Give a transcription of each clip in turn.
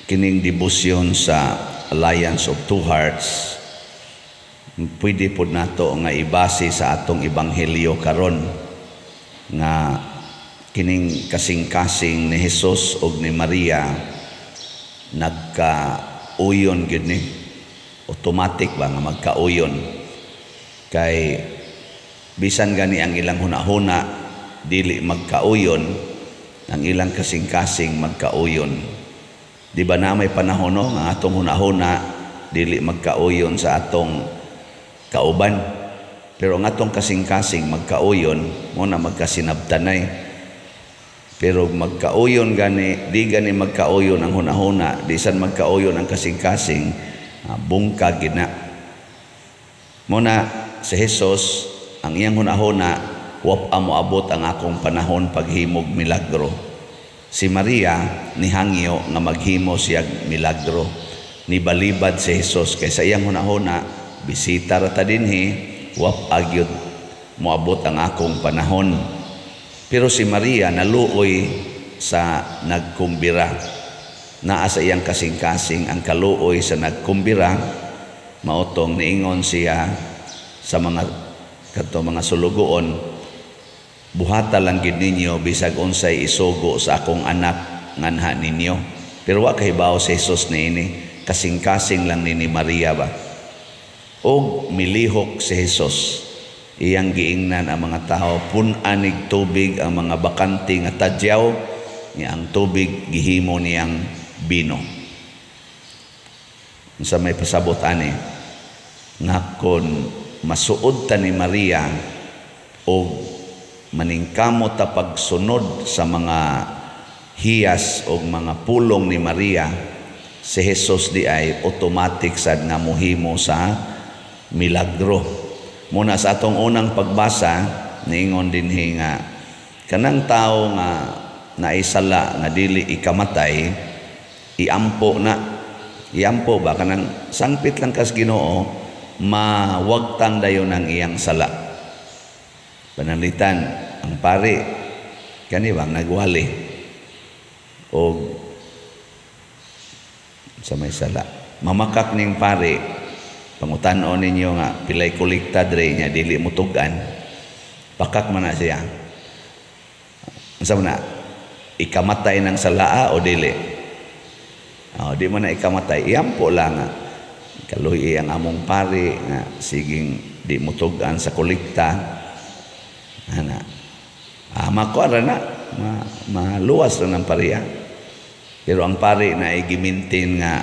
Kining debosyon sa Alliance of Two Hearts, pwede pod nato nga ibase sa atong ebanghelyo karon nga kining kasing-kasing ni Jesus ug ni Maria nagkauyon gyud ni, automatic ba nga magkauyon, kay bisan gani ang ilang hunahuna dili magkauyon, ang ilang kasing-kasing magkauyon. Di ba na may panahon, no, nga atong hunahuna dili magkauyon sa atong kauban, pero ang atong kasing-kasing magkauyon, mo na magkasinabtanay? Pero magkauyon gani, di gani magkauyon ang hunahuna, di san magkauyon ang kasing-kasing, bungkag gina. Mo na si Jesus, ang iyang hunahuna, "Wa pa moabot ang akong panahon paghimog milagro." Si Maria nihangyo nga maghimo siyag milagro. Nibalibad si Jesus kay sa iyang hunahuna, bisita ra ta dinhi, wa pa gyud moabot ang akong panahon. Pero si Maria naluoy sa nagkumbira. Naa sa iyang kasing-kasing ang kaluoy sa nagkumbira, maotong niingon siya sa mga kadto mga sulugoon, "Buhata lang gid ninyo bisag unsay isugo sa akong anak nganha ninyo." Pero wa kahibaw si Jesus niini, kasing-kasing lang ni Maria ba. Og milihok si Jesus. Iyang giingnan ang mga tao, "Pun-a nig tubig ang mga bakante nga tadyaw," niya ang tubig gihimo niyang bino. Unsa may pasabot ani? Nga kon masuod ta ni Maria o maningkamot ta pagsunod sa mga hiyas o mga pulong ni Maria, si Jesus di ay automatic sad nga mohimo sa milagro. Muna sa atong unang pagbasa, niingon dinhi nga kanang tao nga naisala nga dili ikamatay, iampo na. Iampo ba, kanang sangpit lang kas Ginoo, mawagtang dayon ang iyang sala. Pananglitan ang pari kani bang nagwali og sa may sala, mamakak ning pari, pangutan-on ninyo nga pilay kolekta dre niya, dili mo tug-an, pakak man na siya. Unsa man na, ikamatay ng salaa o dili? Oh, di man na ikamatay, iampo lang nga kaluy ang among pari nga siging di mo tug-an sa kolekta ana, makuha ra na, maluwas ra ng pariya. Pero ang pari na igimintin nga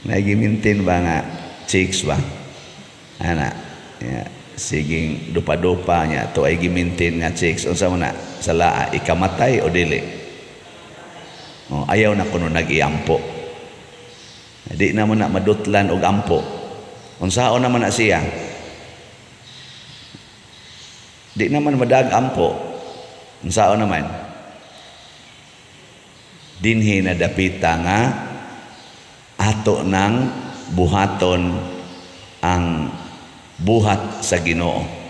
naigimintin ba nga chicks ba ana ya, siging dupa-dupa niya to ay gimintin nga chicks, unsa man na salaa, ikamatay o dili? Oh, ayaw na kuno nag-iampo, di na mo na madutlan og ampo. Unsaon naman na siya, di naman madag ampo, unsaon naman? Dinhi na dapita nga ato nang buhaton ang buhat sa Ginoo.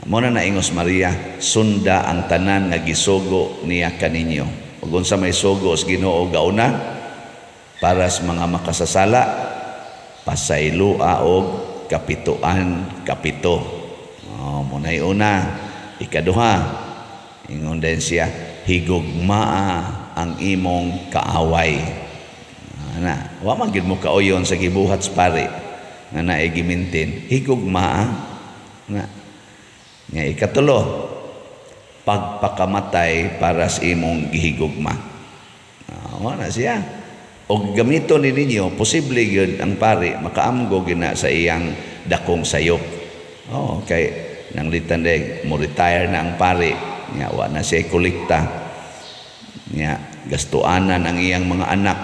Mo na naingos Maria, "Sunda ang tanan nga gisugo niya kaninyo." Ug unsa may sugo sa Ginoo gauna para sa mga makasasala? Pasaylua og kapituan kapito. Oh, mo nay una. Ikaduha, ingon din siya, "Higugmaa ang imong kaaway." Ana, wa man gyud mo kauyon sa gibuhat sa pare nga naay gimintin, higugmaa na. Nga ikatulo, pagpakamatay para sa imong gihigugma. Na siya. Og gamiton ni ninyo, posible gyud ang pari makaamgo gina sa iyang dakong sayop. Oh, kay nanglitan day mo retire na ang pari, nya wa na siya kolekta. Nya gastuanan ang iyang mga anak.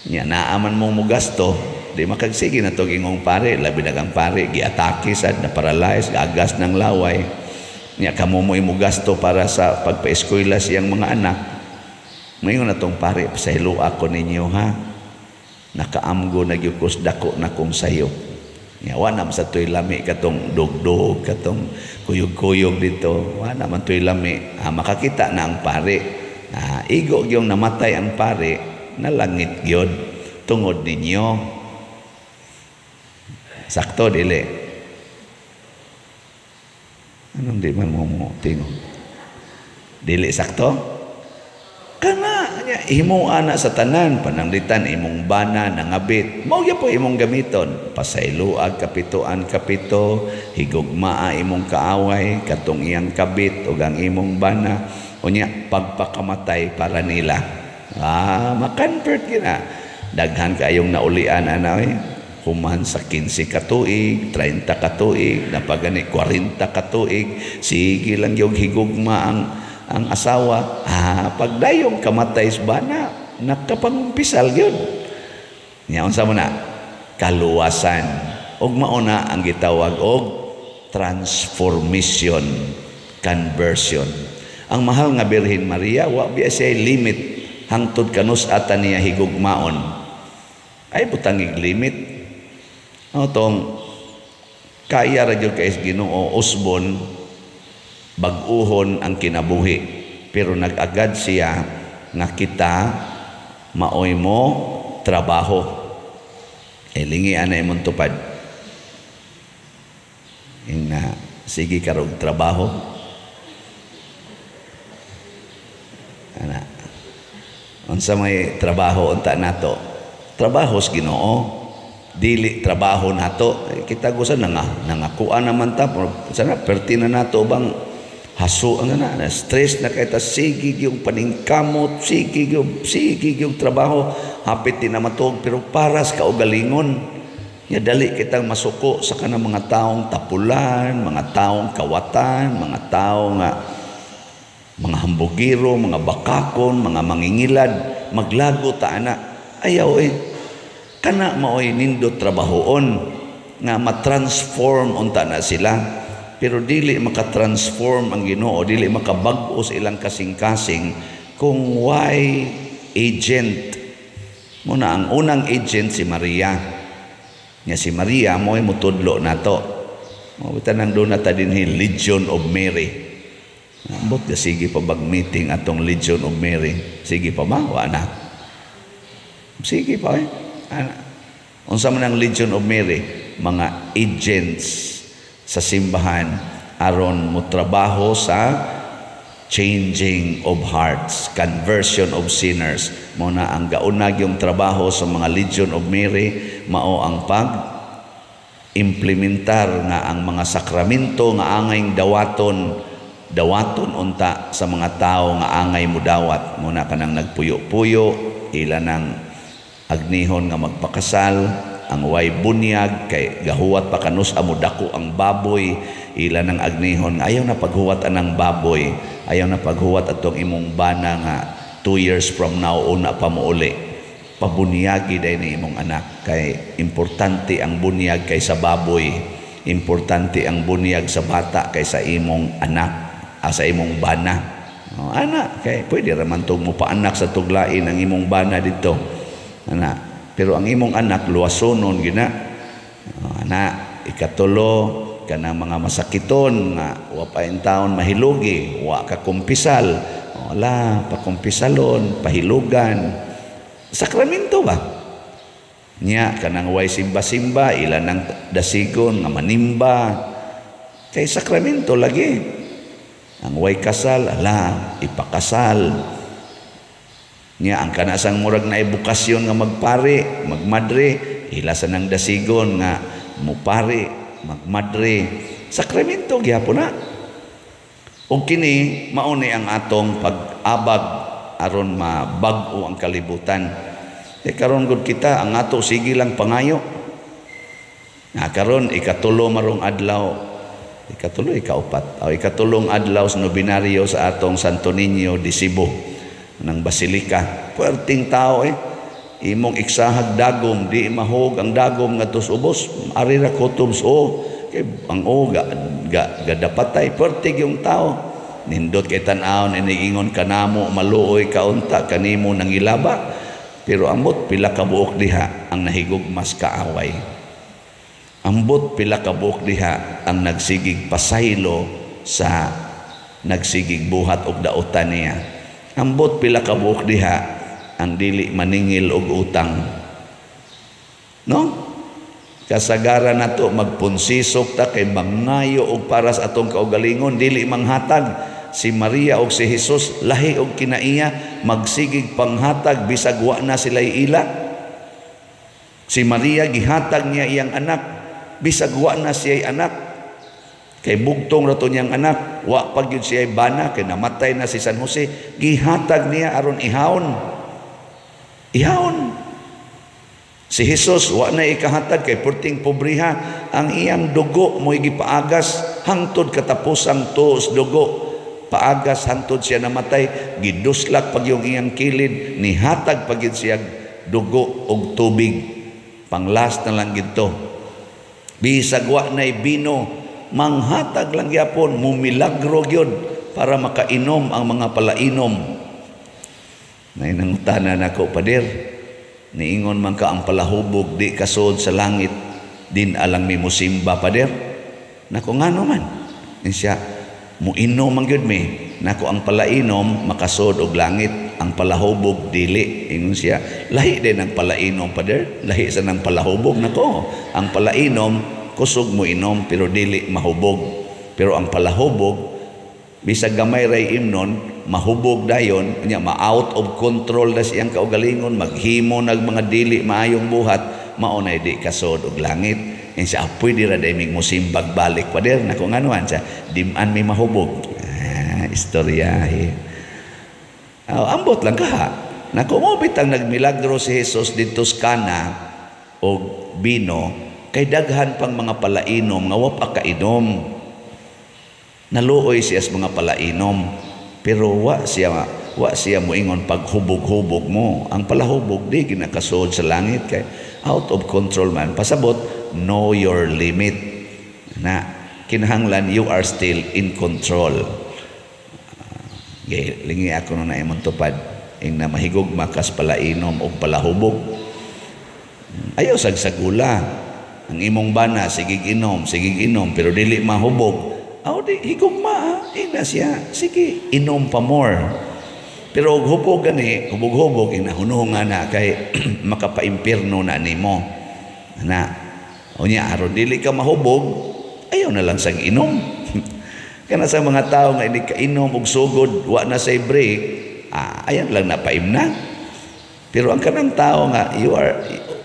Nya naaman mo mo gasto, di makagsige na to ingong pare, labi na kang pare, giatake sad, na paralyze, gagas ng laway. Nya kamo mo imo gasto para sa pagpa-eskwela siyang mga anak. Mayon na tong pare, "Pasaylo ako ninyo ha. Nakaamgo na gyud dako na kong sayop." Nya wa na man sa tuy lami katong dugdug, katong kuyog-kuyog dito. Wa na man tuy lami. Ah, makakita na ang pare. Ah, igo gyung namatay ang pare, nalangit gyud tungod ninyo. Sakto dili? Anong di man mo mo tingog? Dili sakto? Kana nya imo ana sa tanan pananglitan imong bana nangabit, mao gyud po imong gamiton. Pasayloag kapitoan kapito, higugmaa imong kaaway, katong iyang kabit ug ang imong bana, unya pagpakamatay para nila. Ah, makonvert gyud na. Daghan kaayong naulian ana oy. Human sa 15 ka tuig, 30 ka tuig, napagani 40 ka tuig, sige lang yung higugma ang asawa. Ah, pagdayong kamatay sa bana, nakapangumpisal yun. Nya unsa mo na? Kaluwasan. Og mauna ang gitawag og transformation, conversion. Ang mahal nga Birhen Maria, wa biya siya limit hangtod kanus ata niya higugmaon. Ay butangig limit. O tong kaya ra gyud kay Ginoo usbon bag-uhon ang kinabuhi, pero nag-agad siya nga kita maoy mo trabaho. E lingi ana imong tupad. Ing sige karog trabaho. Ana. Unsa may trabaho unta nato? Trabaho sa Ginoo. Dili trabaho nato. Eh, kita gusa nangakuan naman ta, sana perti na nato bang haso ang na stress na kay ta, sige yung paningkamot, sige yung trabaho, hapit di na matuog, pero para sa kaugalingon nya dali kitang masuko sa kanang mga taong tapulan, mga taong kawatan, mga taong mga hambugiro, mga bakakon, mga mangingilad, maglago ta ana. Ayaw eh. Kana maoy nindot trabahoon nga matransform unta na sila. Pero dili makatransform ang Ginoo, dili makabag-o sa ilang kasing-kasing kung why agent. Muna ang unang agent si Maria. Nya si Maria mo'y mutudlo nato. Mo tanang doon na ta dinhi Legion of Mary. Ambot ga sige pa bag meeting atong Legion of Mary. Sige pa ba? Wa na. Sige pa eh. Ana. Unsa man ang Legion of Mary? Mga agents sa simbahan aron motrabaho sa changing of hearts, conversion of sinners. Mao na ang gaunag yung trabaho sa mga Legion of Mary, mao ang pag implementar nga ang mga sakramento nga angay dawaton, dawaton unta sa mga tao nga angay mudawat. Muna kanang nagpuyo-puyo, ila nang agnihon nga magpakasal, ang way bunyag kay gahuwat pa kanus amo dako ang baboy, ila nang agnihon ayaw na paghuwat anang baboy, ayaw na paghuwat atong imong bana nga 2 years from now una pa mouli. Pabunyagi day ni imong anak kay importante ang bunyag kaysa baboy, importante ang bunyag sa bata kaysa imong anak, sa imong bana. O, anak kay pwede ra man tug mo paanak sa tuglain ang imong bana dito. Ana, pero ang imong anak luwasonon gina. O, ana, ikatulo kanang mga masakiton nga wa pa in taon mahilugi, wa ka kumpisal. O, ala, pakumpisalon, pahilugan. Sakramento ba? Nya kanang way simba-simba, ila nang dasigon nga manimba. Kay sakramento lagi. Ang way kasal, ala, ipakasal. Nya ang kanasang murag na ebukasyon nga magpare, magmadre, ila sa nang dasigon nga mupare, magmadre. Sakramento gyapon na. Ug kini mao ni ang atong pag-abag aron mabag-o ang kalibutan. E karon gud kita ang ato sige lang pangayo. Na karon ikatulo marong adlaw, ikatulo ikaupat, o ikatulong adlaw sa nobinaryo sa atong Santo Niño de Cebu ng Basilika. Puwerteng tao eh. Imong iksahag dagom, di mahog ang dagom ngadto sa ubos. Ari ra kutob o kay ang o ga, ga, gadapatay. Puwerte yung tao. Nindot kay tan-awon iniingon kanamo maluoy kaunta kanimo nangilaba. Pero ambot pila ka buok diha ang nahigugmas kaaway. Ambot pila ka buok diha ang nagsigig pasaylo sa nagsigig buhat og dautan niya. Ambot pila ka buok diha ang dili maningil og utang. No? Kasagaran nato magpunsisok ta kay mangayo og para sa atong kaugalingon, dili manghatag. Si Maria og si Jesus lahi og kinaiya, magsigig panghatag bisag wa na sila ila. Si Maria gihatag niya iyang anak bisag wa na siya anak. Kay bugtong ra to niyang anak, wa pa gyud siya bana kay namatay na si San Jose, gihatag niya aron ihawon. Ihawon. Si Jesus wa na ikahatag kay perting pobriha, ang iyang dugo mo'y gipaagas hangtod katapusang tuos dugo. Paagas hangtod siya namatay, giduslak pag yung iyang kilid, nihatag pag yun siya dugo og tubig. Panglas na lang gito. Bisag wa na'y bino, manghatag lang gyapon, mumilagro gyud para makainom ang mga palainom. Nay nangutana nako, "Pader, niingon man ka ang palahubog di kasod sa langit, din alang mi musimba, pader." Nako, ngano man? Siya, muinom man gyud mi. Nako, ang palainom makasod og langit, ang palahubog dili. Ingon siya, "Lahi din ang palainom, pader, lahi sa nang palahubog." Nako, ang palainom kusog mo inom pero dili mahubog. Pero ang palahubog, bisag gamay ray imnon, mahubog dayon nya, ma-out of control na siyang kaugalingon, maghimo nag mga dili maayong buhat, mao na di kasod og langit. In siya, "Pwede ra day mig musimbag balik, pader." Nako, nganuan siya, "Diman mi mahubog." Ah, istorya eh. Oh, ambot lang kaha. Nako, mo bitang nagmilagro si Jesus didto sa Kana og bino kay daghan pang mga palainom nga wa pa kainom. Naluoy siya sa mga palainom pero wa siya moingon paghubog-hubog mo. Ang palahubog di ginakasuod sa langit kay out of control man. Pasabot, know your limit. Na kinahanglan you are still in control. Okay, lingi ako no na imong tupad ing na mahigugma kas palainom og palahubog. Ayaw sagsagula. Ang imong bana sigig inom pero dili mahubog. Aw di higugma, ina siya, sige inom pa more. Pero og hubog gani, hubog-hubog ina hunungan na kay makapaimpierno na nimo. Na unya aron dili ka mahubog, ayaw na lang sang inom. Kana sa mga tao nga hindi kainom og sugod, wa na say break, ayan lang napaimna. Pero ang kanang tao nga you are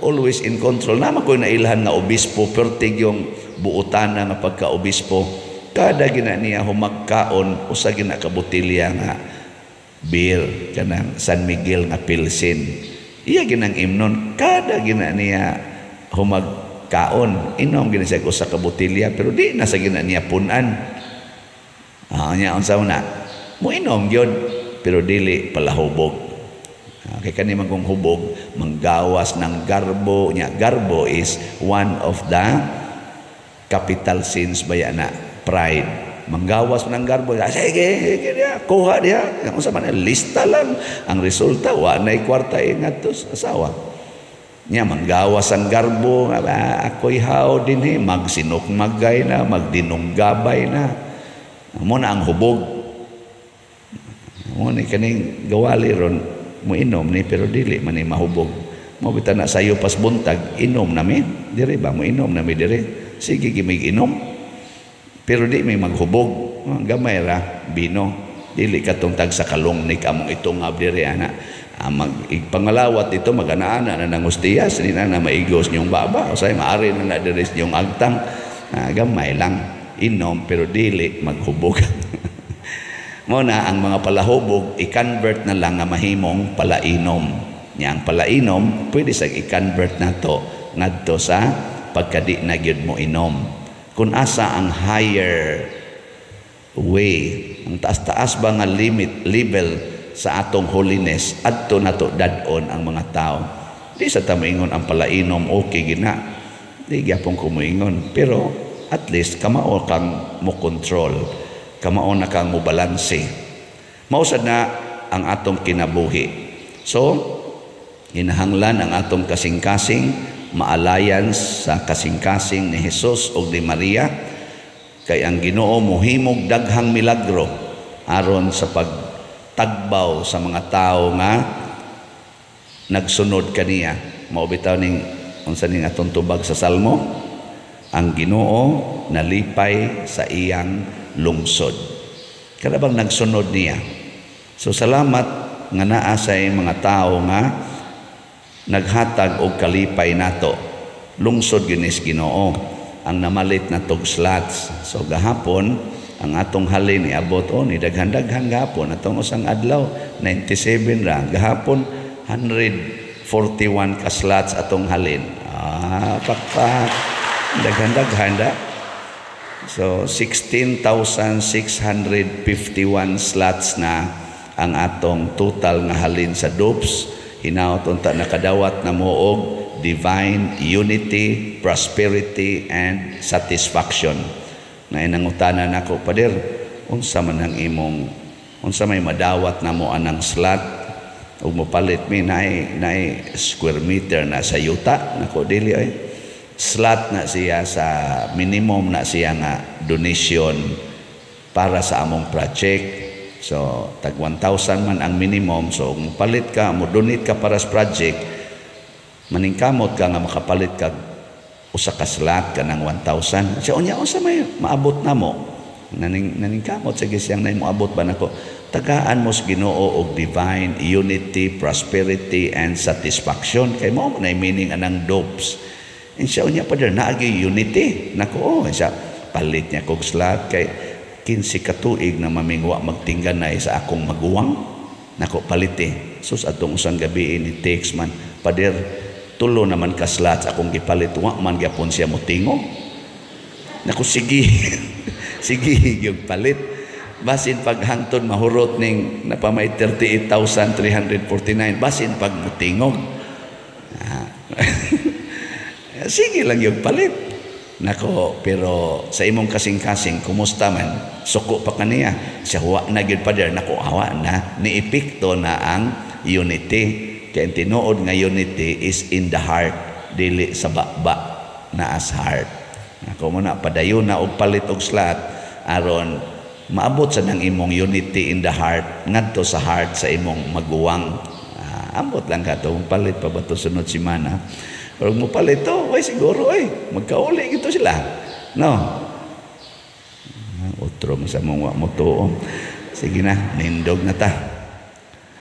always in control. Nama ko nailhan nga obispo, pertig yung buotana nga pagka-obispo. Kada gina niya humagkaon, usa gina ka botelya nga beer, kanang San Miguel nga Pilsen. Iya ginang imnon, kada gina niya humagkaon, inom gina siya usa ka botelya, pero di na sa gina niya punan. Nya unsa na? Mo inom gyud pero dili palahubog. Kay kani man kung hubog, manggawas ng garbo nya. Garbo is one of the capital sins baya na, pride. Manggawas ng garbo, sige, sige dia, kuha dia. Unsa man, lista lang. Ang resulta, wa nay kwarta ingat sa asawa. Nya manggawas ang garbo, ako'y haw dinhi, magsinukmagay na, magdinunggabay na. Mo na ang hubog. Mo ni kaning gawali ron, mo inom ni pero dili man ni mahubog. Mo bitaw na sayo pas buntag, inom nami. Dire ba mo inom nami dire? Sige gimig inom. Pero di may maghubog. Gamay ra bino. Dili katong tag sa kalong ni kamong itungab dire ana. Mag ipangalawat dito magana-ana na nangustiyas di na na maigos niyong baba o say maari na na dire niyong agtang. Gamay lang inom pero dili maghubog. Mo na ang mga palahubog i-convert na lang nga mahimong palainom. Nya ang palainom pwede sa i-convert nato ngadto sa pagkadi na gyud mo inom. Kung asa ang higher way, ang taas-taas ba nga limit level sa atong holiness, adto nato dad-on ang mga tao. Di sa ta moingon ang palainom okay gina. Di gyapon ko moingon, pero at least kamao kang mo control, kamao na kang mo balanse. Mausad na ang atong kinabuhi. So, hinahanglan ang atong kasing-kasing ma-alliance sa kasing-kasing ni Jesus ug ni Maria, kay ang Ginoo mohimog daghang milagro aron sa pagtagbaw sa mga tawo nga nagsunod kaniya. Mao bitaw ning unsa ning atong tubag sa Salmo, ang Ginoo nalipay sa iyang lungsod. Kada bang nagsunod niya. So salamat nga naa sa mga tawo nga naghatag og kalipay nato. Lungsod ginis Ginoo ang namalit na tog slots. So gahapon ang atong halin iabot o ni daghan-daghan gahapon atong usang adlaw 97 ra, gahapon 141 ka slots atong halin. Ah, pakpak, daghan-daghan da. So 16,651 slots na ang atong total nga halin sa dupes. Hinaot unta nakadawat na mo og divine unity, prosperity and satisfaction. Na inangutana nako, "Pader, unsa man ang imong, unsa may madawat na mo anang slot ug mopalit mi, naay naay square meter na sa yuta?" Nako, dili ay slot na siya, sa minimum na siya nga donation para sa among project. So tag 1,000 man ang minimum. So kung palit ka, mo donate ka para sa project, maningkamot ka nga makapalit ka usa ka slot kanang 1,000. Siya, "Unya unsa may maabot namo?" Naning naningkamot sige siyang nay moabot ba nako. Tagaan mo sa Ginoo og divine unity, prosperity and satisfaction, kay mao man ay meaning anang dopes. And siya, "Unya, Pader, naagi unity?" Nako, oh. Siya, palit niya kog slot kay 15 ka tuig na mamingwa magtingganay sa akong maguwang. Nako, palit eh. Sus, atong usang gabi ni text man, "Pader, tulo naman ka slots akong gipalit, wa man gyapon siya motingo." Nako, sige sige yung palit, basin paghangton mahurot ning napamay 38,349, basin pag mutingog. Ah. Sige lang yung palit. Nako, pero sa imong kasing-kasing, kumusta man? Suko pa kaniya. Siya, "Wa na gyud, Pader." Nako, awa na. Ni-epekto na ang unity. Kaya tinuod nga unity is in the heart, dili sa baba, na as heart. Nako mo na, padayon na og palit og slot, aron maabot sa nang imong unity in the heart, ngadto sa heart sa imong maguwang. Ah, ambot lang ka to, palit pa ba to sunod semana? Pero mo palit to, ay siguro ay magkauli gito sila. No. Otro mo sa mong wa mo tuo. Sige na, nindog na ta.